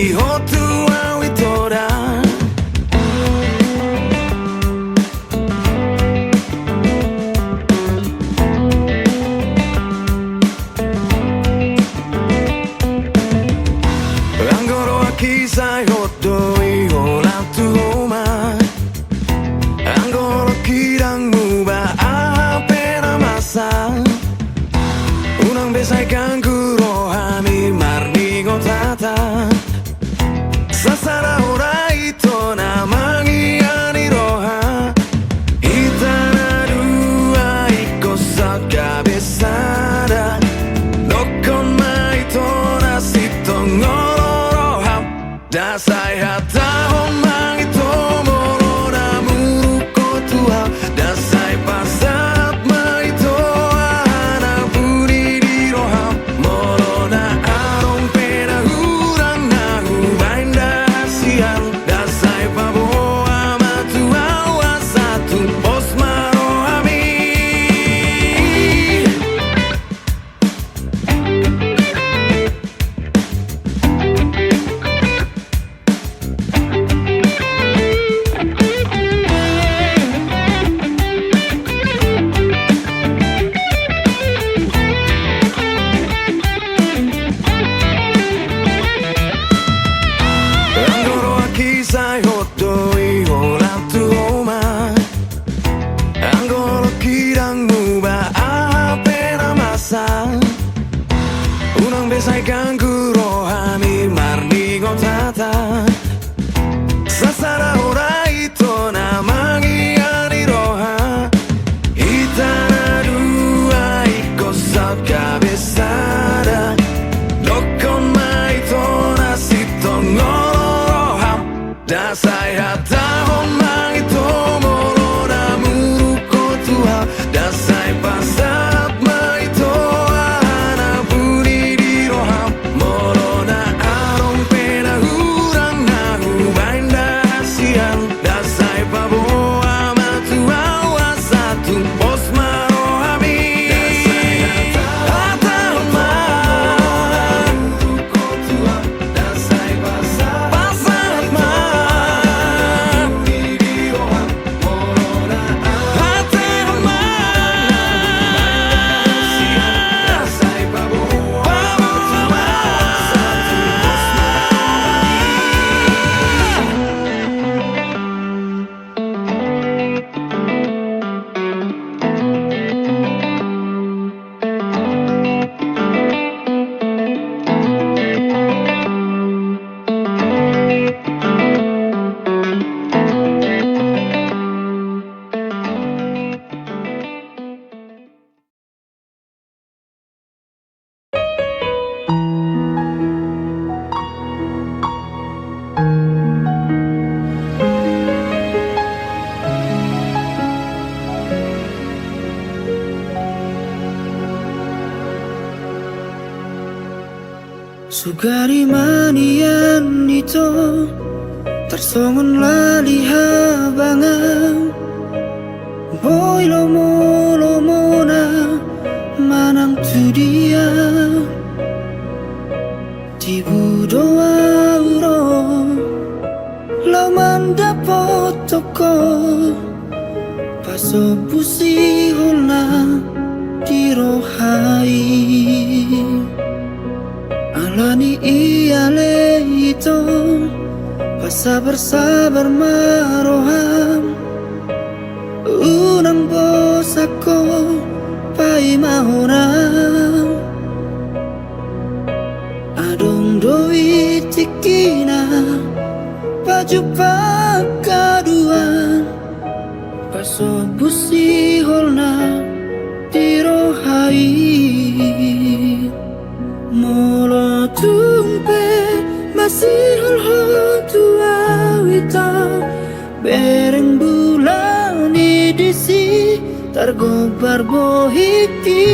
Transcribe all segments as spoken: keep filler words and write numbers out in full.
Ihot tu au ito da. Anggo rohangki sai hot do i holan tu homa. Anggo holongki ndang muba aha pe na masa. Unang be sai ganggu rohami marningot hata. Sasada hona ito na mangiani roha. Hita na dua ingkon saut gabe sada. Dokkon ma ito na sintong molo roham. Ndang sai hatahon ma ito molo na muruk ho tu au. Ndang sai pasahat ma ito aha na buni di roham. Molo na adong pe na hurang na hubaen da hasian. Ndang sai paboa ma tu au asa tung pos ma rohami. Anggo rohangki sai hot do i holan tu homa. Anggo holongki ndang muba aha pe na masa. Unang be sai ganggu rohami marningot hata. Sasada hona ito na mangiani roha. Hita na dua ingkon saut gabe sada. Dokkon ma ito na sintong molo roham. Ndang sai hatahon ma ito molo na muruk ho tu au. Ndang sai pasahat ma ito aha na buni di roham. Molo na adong pe na hurang na hubaen da hasian. Ndang sai paboa ma tu au asa tung pos ma rohami. Hatahon ma. Pasahat ma. Hatahon ma. Paboa ma. Sugari ma nian ito, tarsongon lali habang au. Boi lomolomona manang tu dia, tibu do au ro laho mandapothon ho. Pasombu sihol na di roha i. Alani i ale ito, pasabarsabar ma roham. Unang bosan ho paima hona. Adong do i tingkina pajumpang haduan. Pasombu sihol na di roha i. Molo tung pe masihol ho tu au ito, bereng bulan i disi targombar bohingki.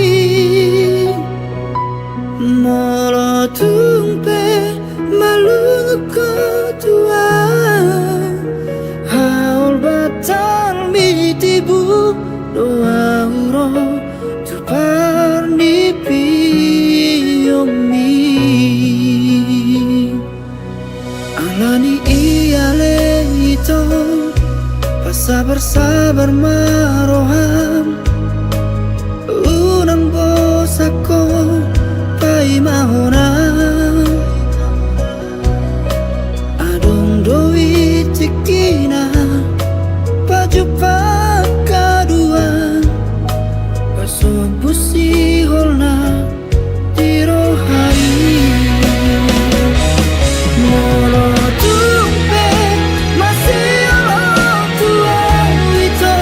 Molo tung pe malungun ho tu au, haol batal mi tibu do au ro tu parnipionmi. Sabar-sabar ma roham, unang bosakkon paima hona. Adong do i tingkina pajumpang kadua, pasombu siholna di roha i. Molo tung pe masiolhon tu ahu ito,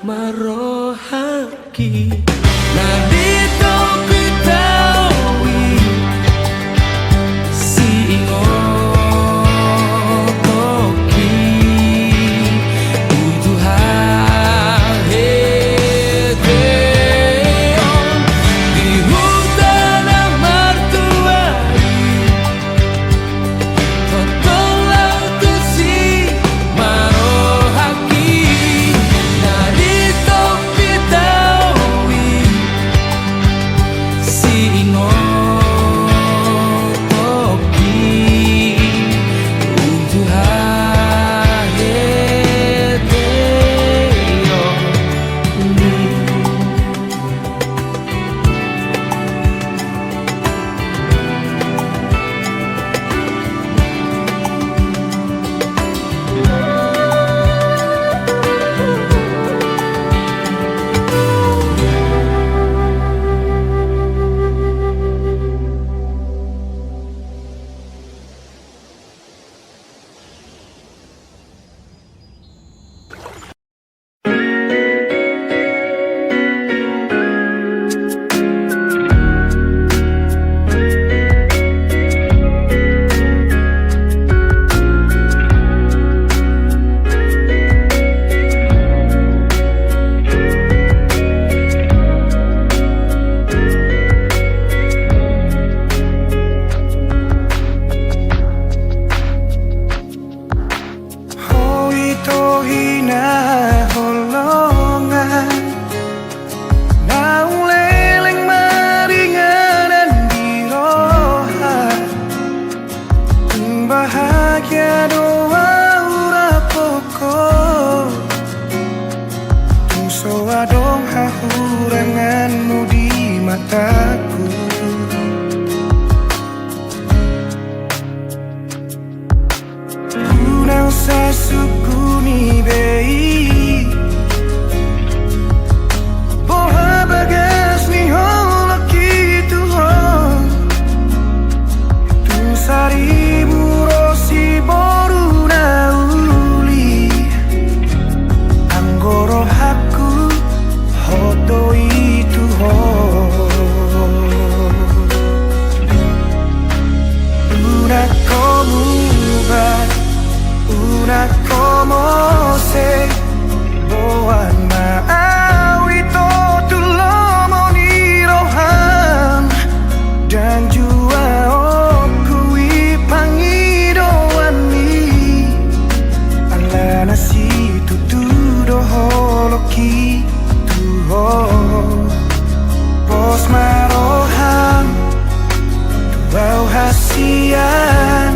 Marohaki na di topi tahi, siingotoki uju haheheon di huta na martua i. Hot do laho tusi marohaki na di topi tahi, siingotoki uju haheheon. Ho ito hinaholongan, naung leleng maringanan di roha. Tung bahagia do au rap ho, tung so adong hahuranganmu di mataku. Unang sai sungkuni be i, boha bagas ni holongki tu ho. Tung saribu ro siboru na uli, anggo rohangku hot do i tu ho. Unang ho muba, unang ho mose, boan ma au ito tu lomo ni roham. Ndang jua ongkui pangidoanmi, alana situtu do holongki tu ho. Pos ma roham tu au hasian,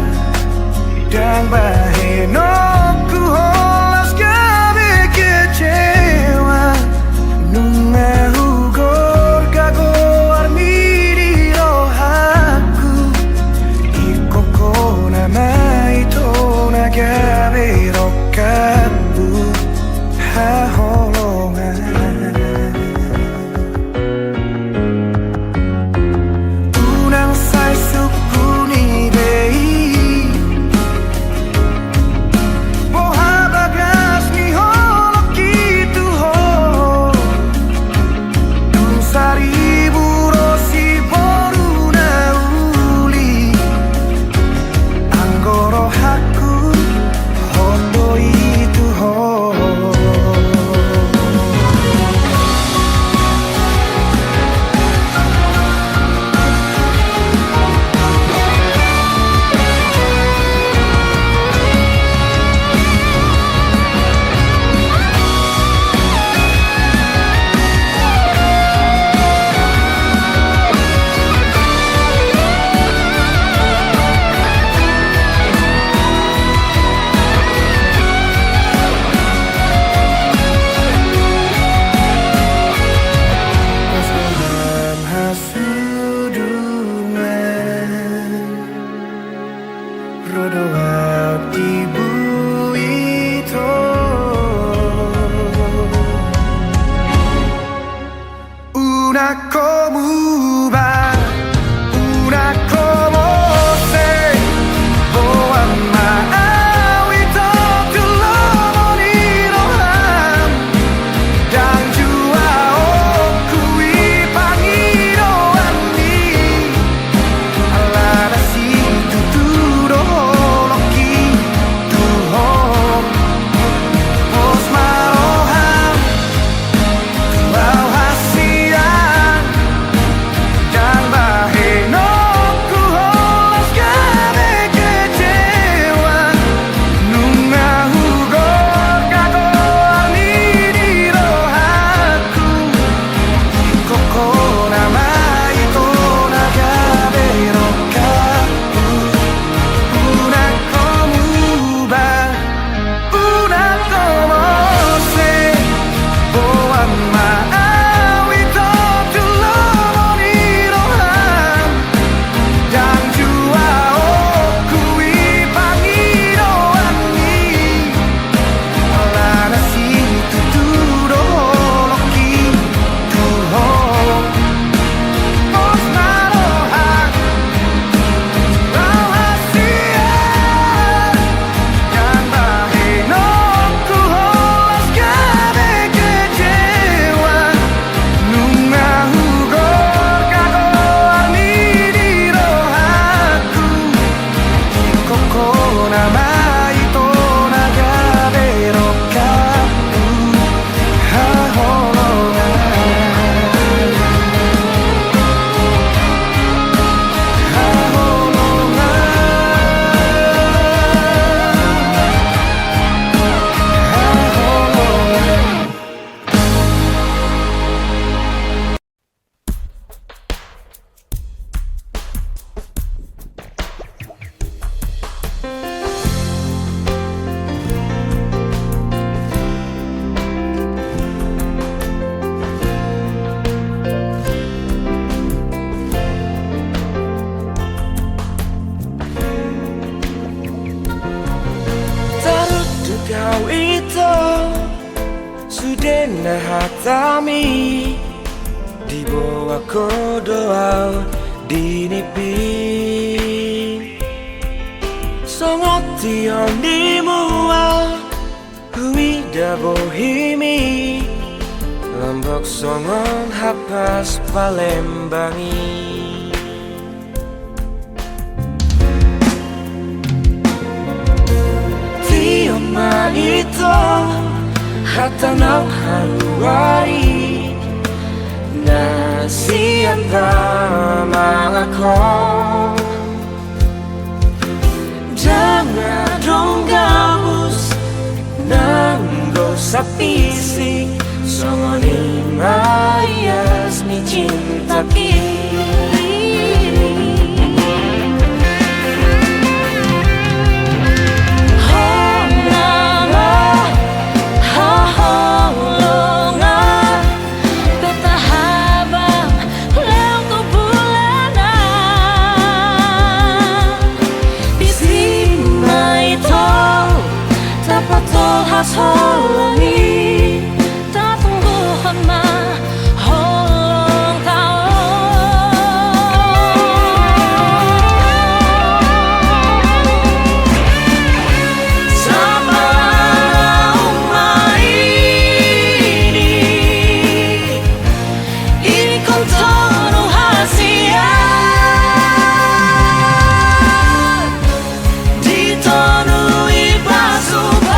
ndang bahenonku holan gabe kecewa. Nunga hugorga goarmi di rohangku, ingkon ho nama ito na gabe rongkapku haholongan. Unang sai sungkuni be i, boha bagas ni holongki tu ho. Tung saribu ro siboru na uli, anggo rohangku hot do i tu ho. Sudungan ro do au tibu ito. Unang ho muba, unang ho mose, boan ma au ito tu lomo ni roham. Ito nama ito na gabe rongkapmu, haholongan. Haholongan. Haholongan. Tarudut au ito, sude na hatami, diboan ho do au di nipi. Songon tion ni mua, huida bohimi, lombok songon hapas Palembang i. Tion ma ito, hata naung haluari, na sian pamangan ho. Ndang adong gabus, nanggo sapisik, songon i ma ias ni cintaku. Ho nama haholongan, peta habang, leon tu bulanan. Disi ma ito tapatolhas holong i, tatungguhon ma holong ta on. Sapalang ma i ni ingkon tonu hasian, di tonu i pasupasu,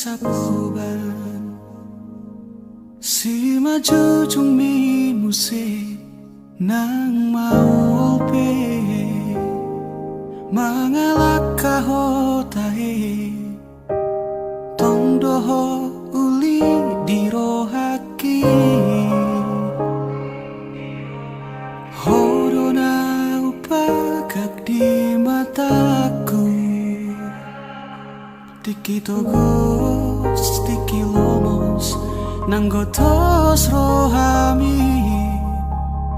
Sapuban. Simanjujungmi muse nang maol pe, mangalangka ho tahe, tong do ho uli di rohangki. Ho do na hupagak di matangku. Tingki togos, tingki lomos, nanggo tos rohami,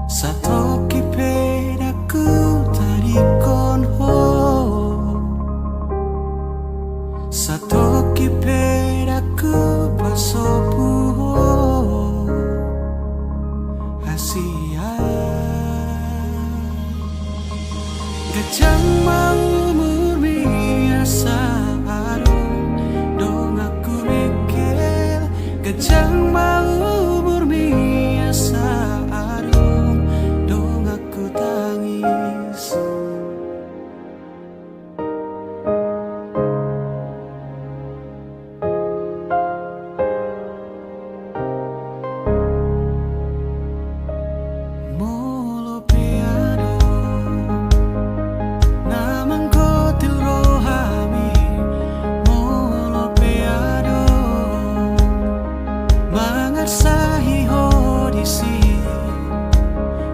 satongkin pe ndang hutadingkon ho, satongkin pe ndang hupasobu ho. Asi ahu. Ganjang ma umurmi asa adong donganku Mengkel. Ganjang ma umurmi asa adong donganku Tangis. Molo pe adong na manggotil rohami, molo pe adong mangarsahi ho disi,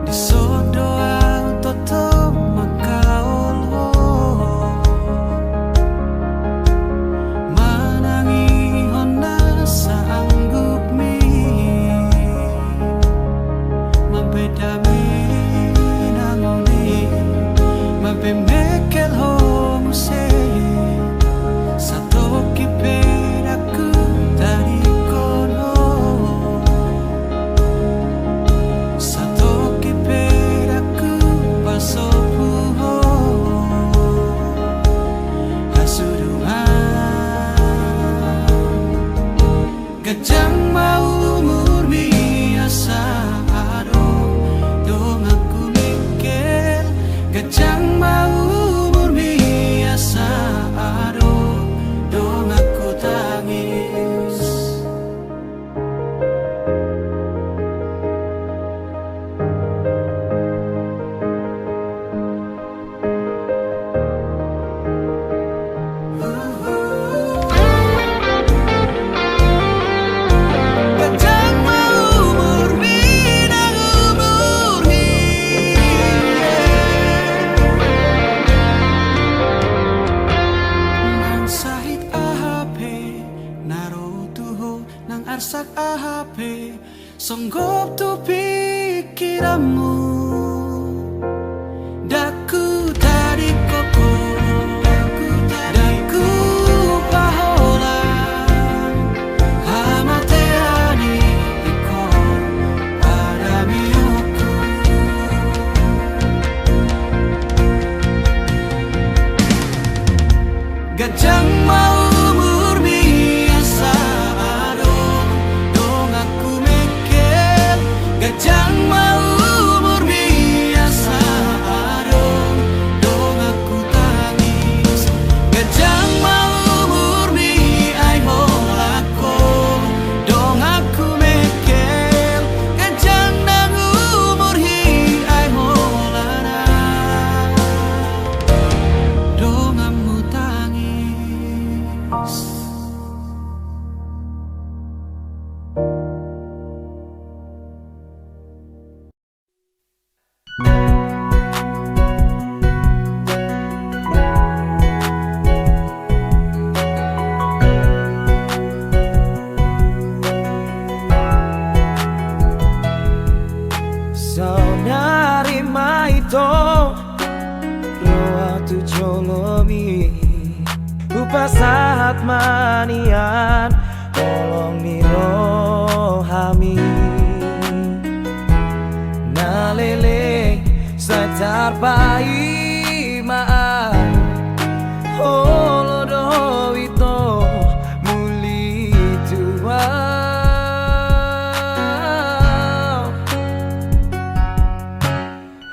dison do ahu tongtong mangkaol ho. Manangihon nasa anggukmi, mambahen dame nang uli, mambahen Mengkel ho muse, satongkin pe ndang hutadingkon ho. Satongkin pe ndang hupasobu ho. Hasudungan. Ganjang ma umurmi asa adong donganku Mengkel. Ganjang ma umurmi asa adong donganku Tangis. Ganjang ma umurmi nang umur hi. Nang sahit aha pe na ro tu ho, nang arsak aha pe songgop tu pingkiranmu, ndang hutadingkon ho, ndang hupaholang hamatean i, ingkon paramiongku. Ganjang ma umurmi asa adong donganku Mengkel. Ganjang ma umurmi asa adong donganku Tangis. Ganjang ma umurmi ai holan ho donganku Mengkel. Ganjang nang umur hi ai holan ahu donganmu Tangis. Saonari ma ito ro ahu tu jolomi, hupasahat ma nian holong ni rohami. Na leleng sai tarpaima ahu, olo do ito muli tu ahu.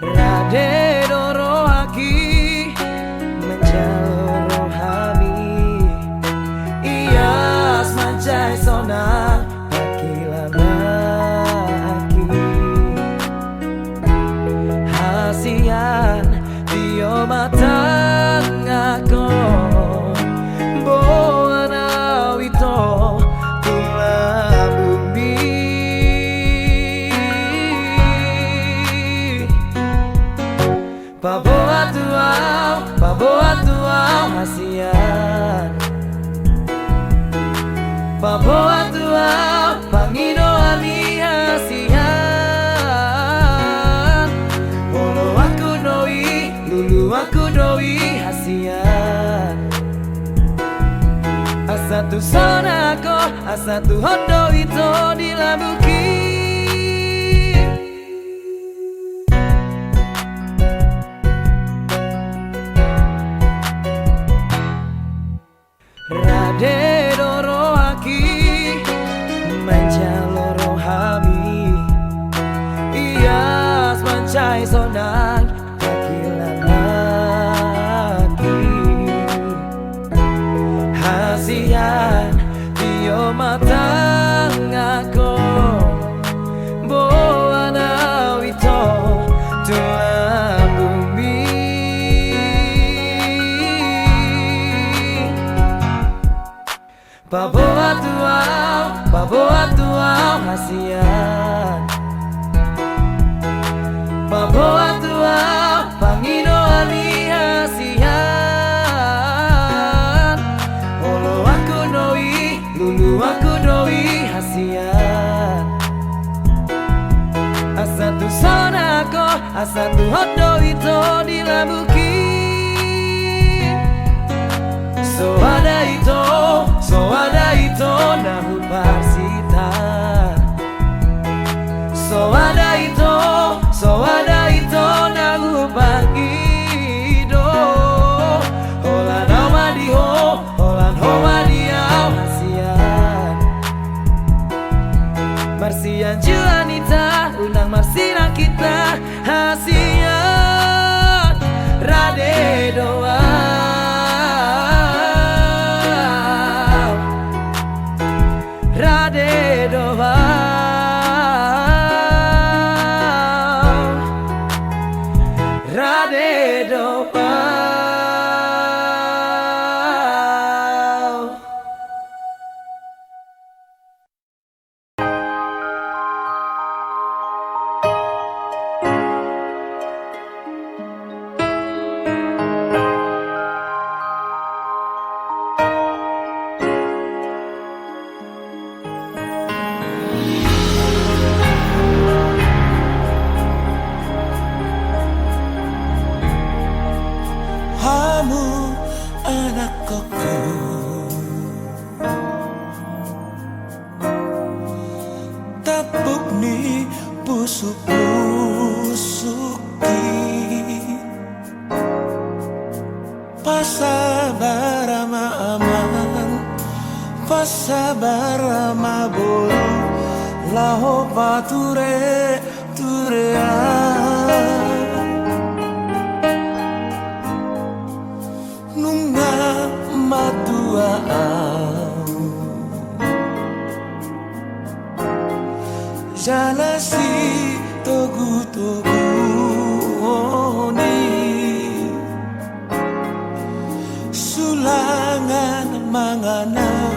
Rade do rohangki manjalo rohami, ias Matangan ho, boan au ito tu lambungmi. Paboa tu au, paboa tu au hasian. Paboa tu au, pangidoan ni hasian. Oloanku do i, luluanku do i hasian. Asa tu sonang ho, asa tu hot do ito di lambungki. Rade do rohangki manjalo rohami, ias mansai sonang pangkilananki. Hasian, tio matangan ho, boan au ito tu lambungmi. Paboa tu au, paboa tu au hasian. Paboa tu au, pangidoan ni hasian. Oloanku do i, luluanku do i hasian. Asa tu sonang ho, asa tu hot do ito di lambungki. Soada ito, soada ito na huparsinta. Soada ito, soada ito na hupangido. Holan au ma di ho, holan ho ma di au hasian. Marsianjuan hita, unang marsinangkit hita hasian. Rade do au, rade do au, rade do au. Hamu anakkongku, tampuk ni pusukpusukki. Pasabar ma amang, pasabar ma boru, laho pature turean. Nunga matua au, jala sitogutoguon i. Sulangan mangan au,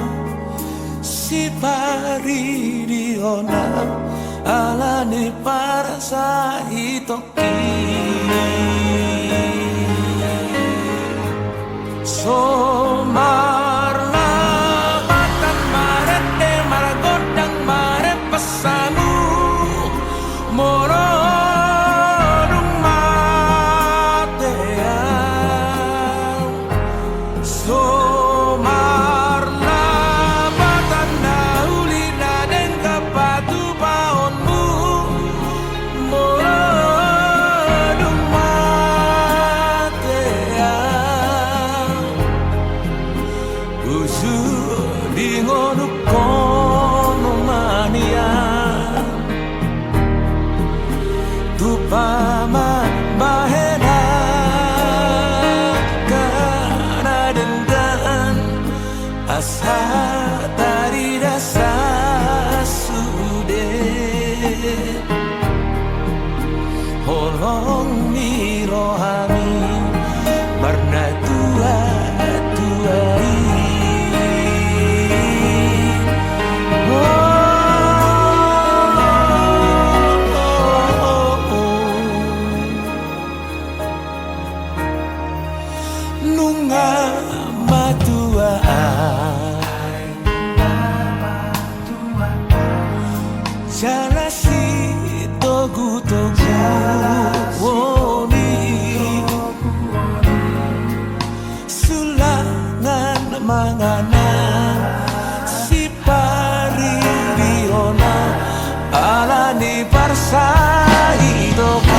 siparidion au, ala ni parsahiton. So marlapatan marende margondang marempas hamu, molo dung mate au. So marlapatan na uli na denggan patupaonmu, molo Nunga matua ahu jala sitogu-toguon i, sulangan manganang siparirihon ahu ala ni parsahitoki.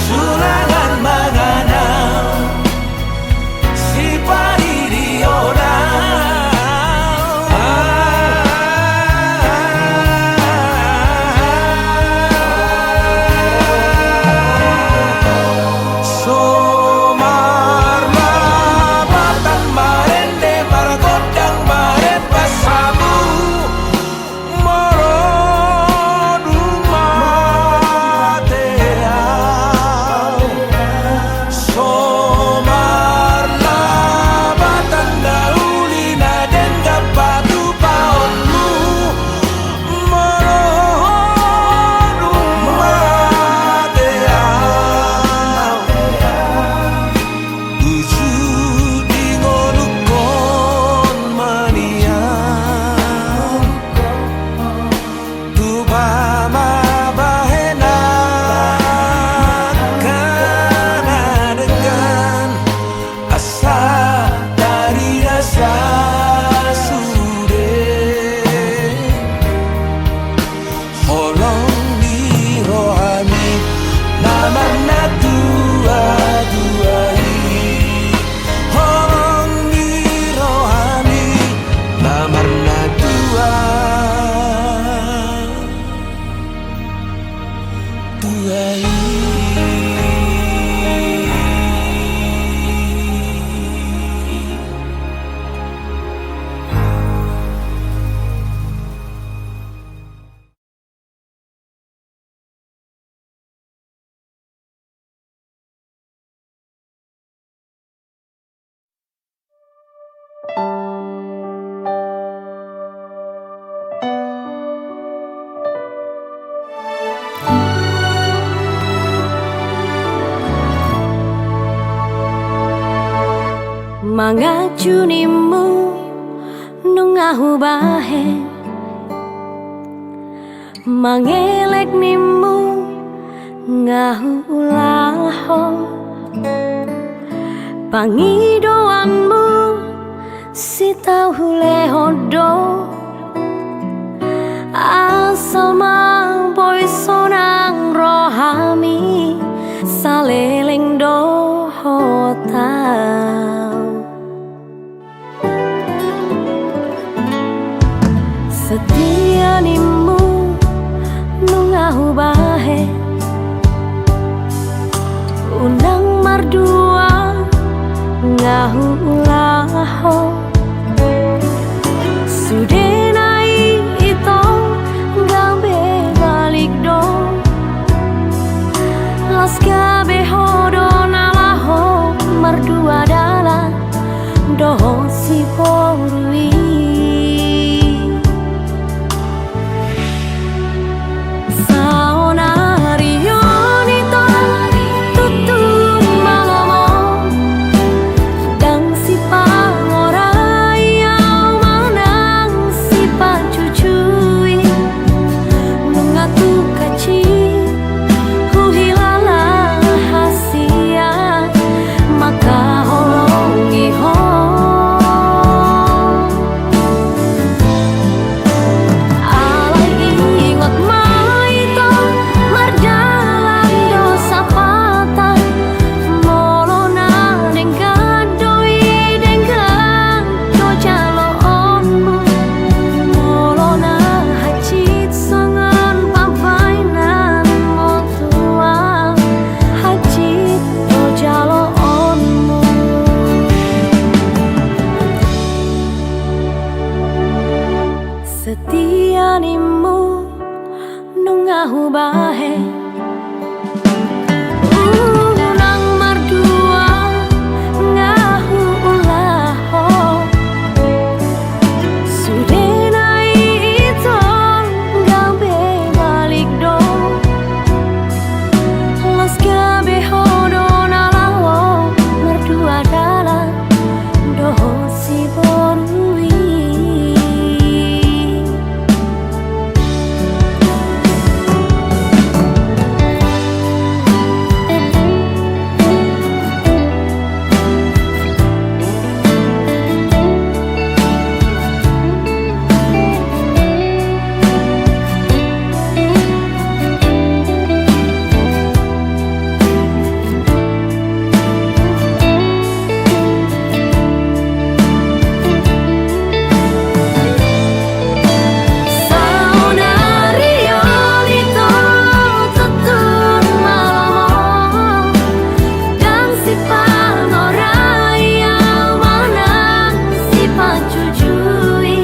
Sulangan manganang siparirihon ahu. So marlapatan marende margondang marempas hamu. Molo dung mate ahu, so marlapatan na uli na denggan patupaonmu. Molo dung mate ahu, uju di ngolungkon ma nian. Tupa ma bahen angka na denggan asa tarida sasude. Holong ni rohami na marnatua-tua i. Holong ni rohami na marnatua-tua i. Mangacu nimmu nunga hubahen, mangelek nimmu nga huulahon, pangidoanmu sitau hulehon do, asa ma boi sonang rohami saleleng dohot ahu. Setia nimmu nunga hubahen, unang mardua nga huulahon. Sudena i ito gabe balik do, las gabe ho Sipangorai au manang sipanjujui,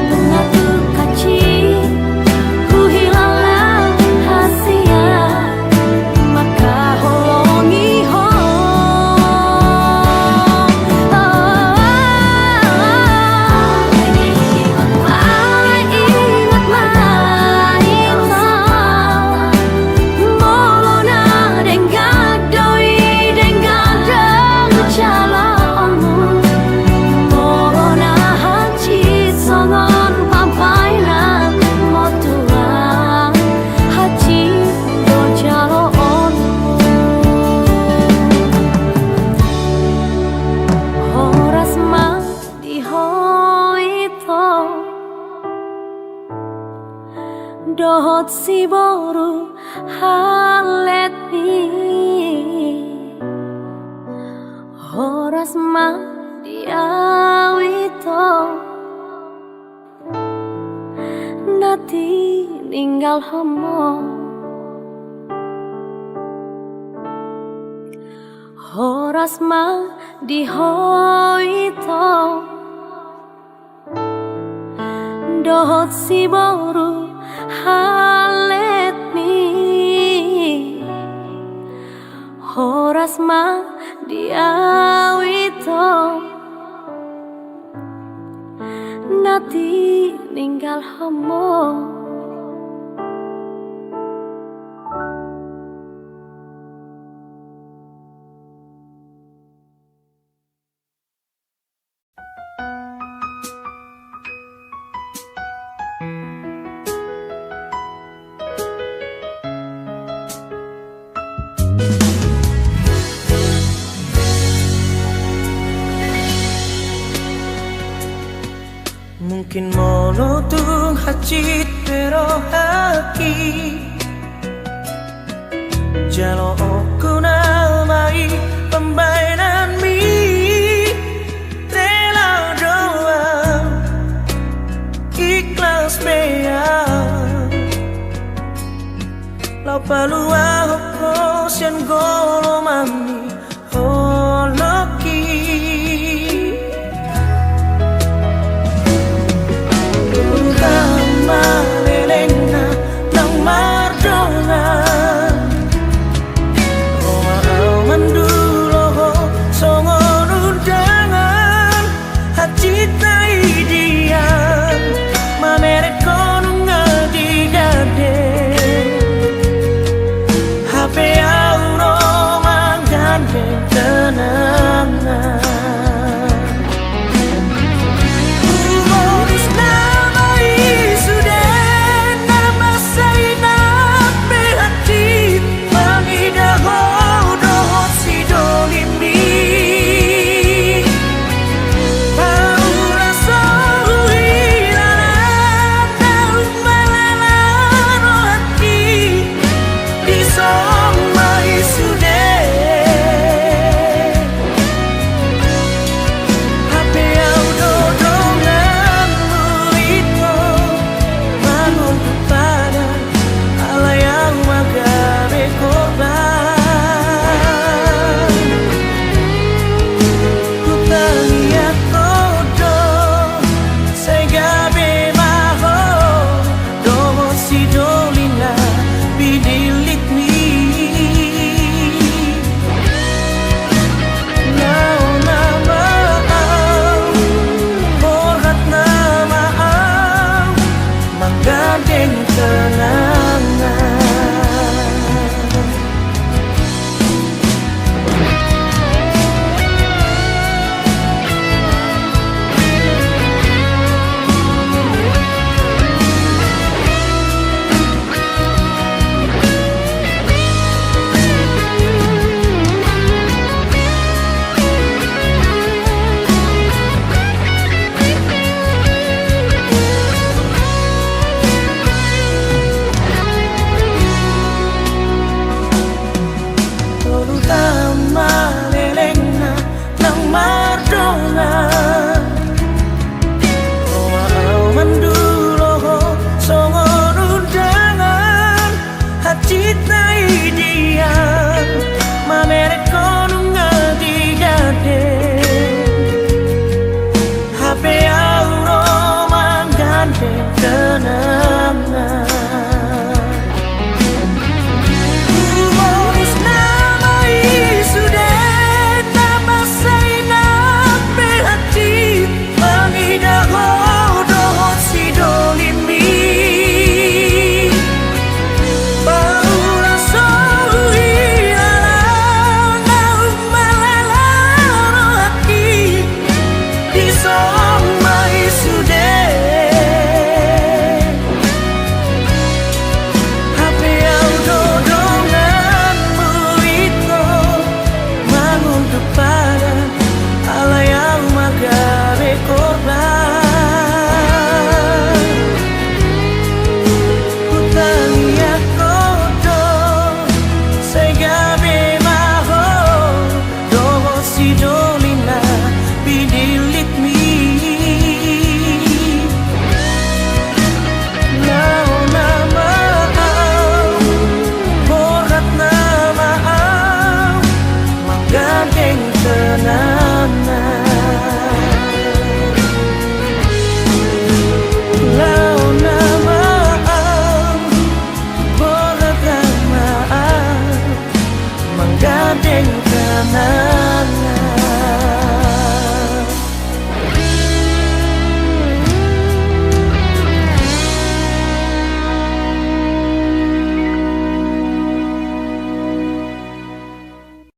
nunga tung hansit huhilala hasian mangkaholongi ho. Alai ingot ma, ingot ma, ingot ma. Molo na denggan do i, denggan do jaloonmu. Molo na hansit songon pambaenanmu, tulang, hansit do jaloonmu. Horas ma di ho ito dohot siboru halletmi. Horas ma di au ito na tininggalhon ho. Horas ma di ho ito dohot siboru halletmi. Horas ma di au ito na tininggalhon ho. Mungkin molo tung hansit pe rohangki, jaloonku nama i pambaenanmi. Rela do au, ikhlas pe au laho paluahon ho sian golom ni holongki. Tuhan ma lelengna nang mardongan, ro ma au mandu